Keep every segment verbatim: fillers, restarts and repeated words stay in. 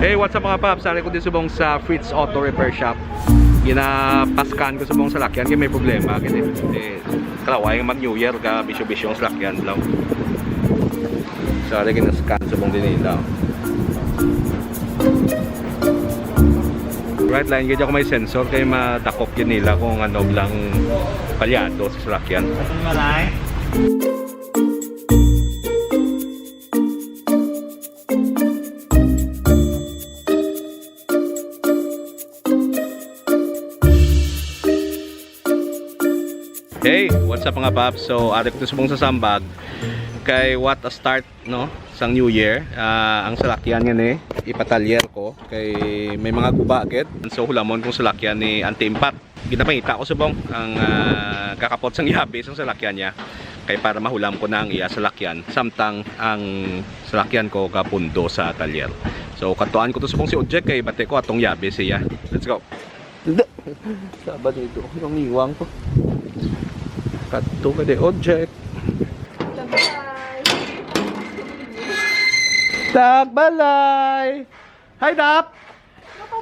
Hey, what's up mga paps? Ari ko din subong sa Fritz Auto Repair Shop. Ginapaskan ko subong salakyan kay may problema gid eh. Eh, kalaway nga mag New Year ka bisyo-bisyo ang salakyan daw. So, ari ginaskan subong din nila. Right line gid ako may sensor kay madakop gid nila kung ano lang palyado sa salakyan. Maray. Hey, what's up mga paps? So, ari ko subong sa Sambag kay what a start, no, sang New Year. Ah, ang salakyan nga ni ipatalyer ko kay may mga guba gid. So hulamon kong salakyan ni Auntie Impat. Ginapangita ko subong ang ah, kakapot sang yabi sang salakyan niya kay para mahulam ko na ang iya salakyan samtang ang salakyan ko gapundo sa talyer. So katuan ko to subong si Ojek kay bati ko atong yabi siya. Let's go. Sabad ito yung iwang ko. Kadto ka di Ojek. Tagbalay. Hi Dap.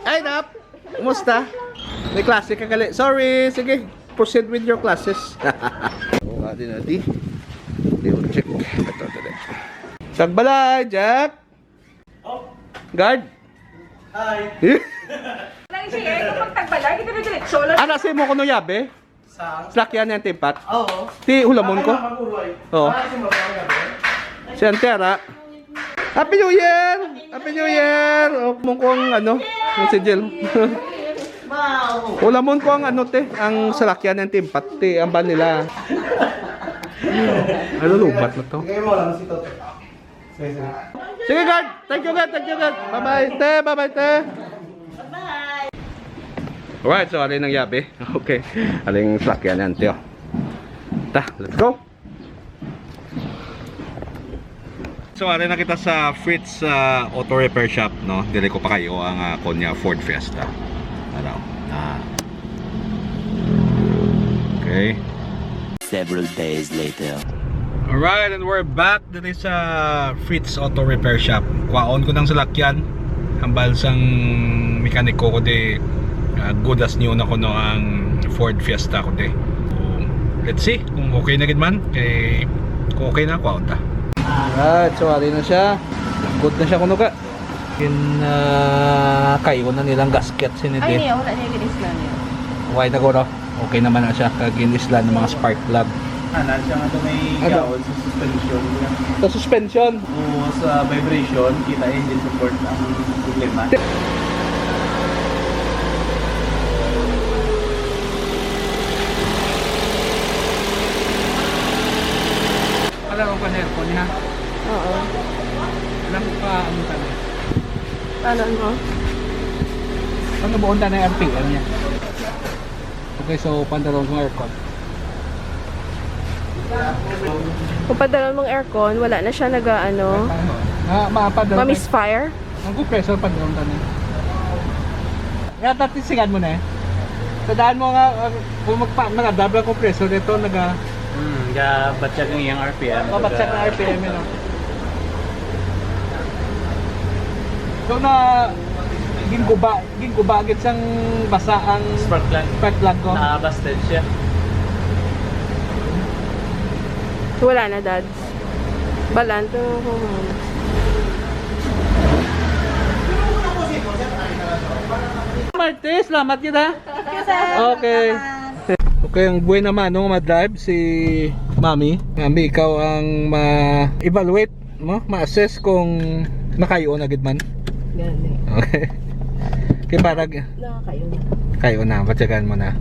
Hi Dap. Kumusta? May klase ka gali. Sorry. Sige. Proceed with your classes. Oo nga din ati. Di Ojek. Ito, ito, ito. Tagbalay, Jack. Guard. Hi. Lang siya eh, kung magtagbalay, kita na diretsyo lang. Ana sa imo kuno yabe? Sa? Salakyan ni Auntie Impat. Oo. Ti hulamon ko. Ano, mag-uruay? Oo. Ah, si Mama, ano ba? Si Auntie Ara. Happy New Year! Happy New Year! O, mong ko ang ano, ang sigil. Wow. Hulamon ko ang ano, te, ang salakyan ni Auntie Impat, te, ang ban nila. Ano, lubat na to? Bigay mo lang si Toto. Sige, sige. Sige, guard. Thank you, guard. Thank you, guard. Bye-bye, te. Bye-bye, te. Alright, so alin ang yabi? Okay. Aling salakyan yan, tiyo. Ta, let's go. So, ari na kita sa Fritz ah, Auto Repair Shop, no? Dili ko pa kayo ang ah, kunya Ford Fiesta. Ano? Ah. Okay. Several days later. Alright, and we're back dito sa Fritz Auto Repair Shop. Kwaon ko ng salakyan. Hambal sang mekaniko ko di ah, good as new na kuno ang Ford Fiesta ko di. So, let's see kung okay na gid man. Kay kung okay na, kwaon ta. Alright, so ari na siya. Good na siya kuno ka. Kin ah, kayo na nilang gasket sini Ay, di. Niya, wala niya ginisla niya. Why na guro? Okay naman na siya kag ginisla ng mga spark plug. Ana siya nga to may Ano? gaon sa suspension niya. Sa suspension? O sa vibration, kita engine support ang problema. Wala ko pa aircon niya. Oo. Alam ko pa ang tanong. Ano mo? Ano buong tanong ang R P M niya? Okay, so pantalon ng aircon. Kung padalon mong aircon, wala na siya naga ano, Ah, mapadalon. Ma-misfire. Ang compressor padalon tani. Nga tatisingan mo na eh. Sa daan mo nga uh, kung magpa nag-double ang compressor dito naga Hmm, ga batyag ang iyang R P M. Mabatyag na R P M yun. Oh. So na ginguba, ginguba gid sang basa ang spark plug. Spark plug ko. Nabasted siya. Wala na, Dads. Balan to. Martes, salamat kita. Okay. Okay, ang buhay naman nung madrive si Mami. Mami, ikaw ang ma-evaluate mo, ma-assess kung nakayo na gid man. Gani. Okay. Kay para Nakakayo na. Kayo na, batyagan mo na.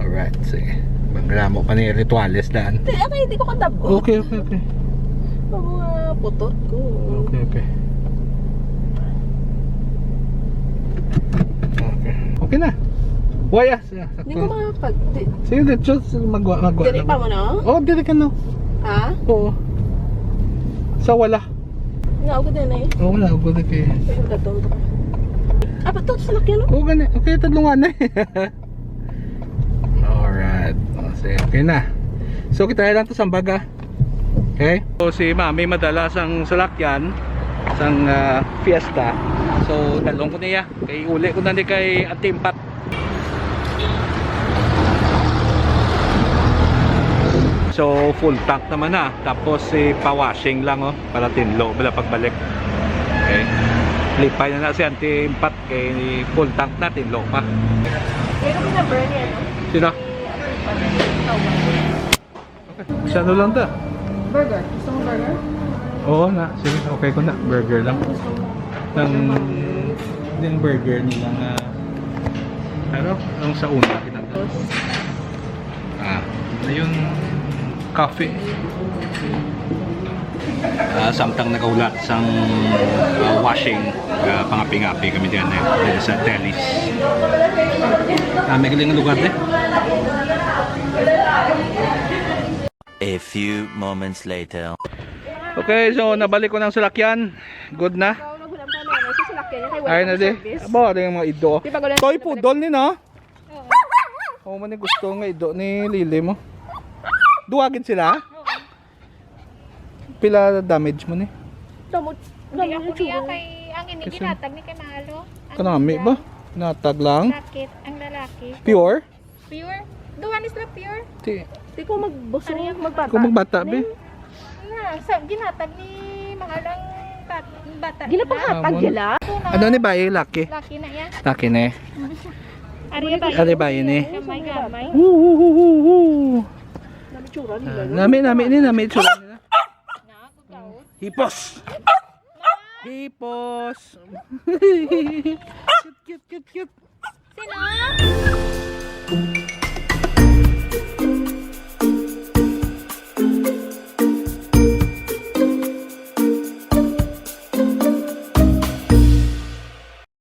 Alright, sige. Magramo pa ni rituales daan. Hindi, okay, hindi ko katabot. Okay, okay, okay. Ang mga putot ko. Okay, okay. Okay. Okay na. Waya. Hindi ko makapag... Di, Sige, dito. Magwa, magwa. Dili pa mo, no? Oh, dili ka, no? Ha? Oo. Sa wala. Nga ako din eh. Oo, wala ako din eh. Pero gatong to. Ah, ba't to sa lakyan, no? Oo, gani. Okay, tadlungan na eh. Alright. O, sige, okay na. So, kita lang to sa baga. Okay? So, si Mami madala sang salakyan, sang ah, Fiesta. So, dalhon ko niya. Kay uli ko na ni kay Auntie Empat. So, full tank naman na. Tapos, si pa-washing lang, oh. Para tinlo, bala pagbalik. Okay. Lipay na na si Auntie Empat kay full tank na, tinlo pa. Pero number niya, no? Sino? Siya lang ta. Burger. Gusto mo burger? Oo na, sige, okay ko na. Burger lang. Nang din burger nila nga ano, ang sa una kita. Ah, na yung coffee. Ah, samtang nagahulat sang ah, washing, ah, pangapi-ngapi kami diyan eh, dito sa Tennis. Ah, may galing lugar eh. A few moments later. Okay, so nabalik ko ng salakyan. Good na. Ikaw, naghulam ka na. May susulak yan. Kay Ay na di. Abo, ada yung mga ido. Di ba, gulan- Toy poodle ni, no? Oh, man gusto nga ido ni Lily mo. Duwagin sila? Pila damage mo ni? Damot. Hindi ako Damot niya yung kay ang ini Kasi- ginatag ni kay Mahalo. Ang Kanami niya, ba? Natag lang? Sakit ang lalaki. Pure? Pure? Duha ni sila pure. Ti, Di ko magbusong, Ano yung magbata. kung magbata, be? Na, sa ginatag ni Mahal ang tat- bata. Ginapahatag Amon. nila. Ito na. Ano ni bayi, laki? Laki na yan. Laki ni. Ari ba? Ano bayi ni? Gamay-gamay. Woo, woo, woo, woo, woo. Nami tsura Ah, nila. nami, nami ni, nami tsura nila. Hipos! Hipos! Cute, cute, cute, cute. Sino?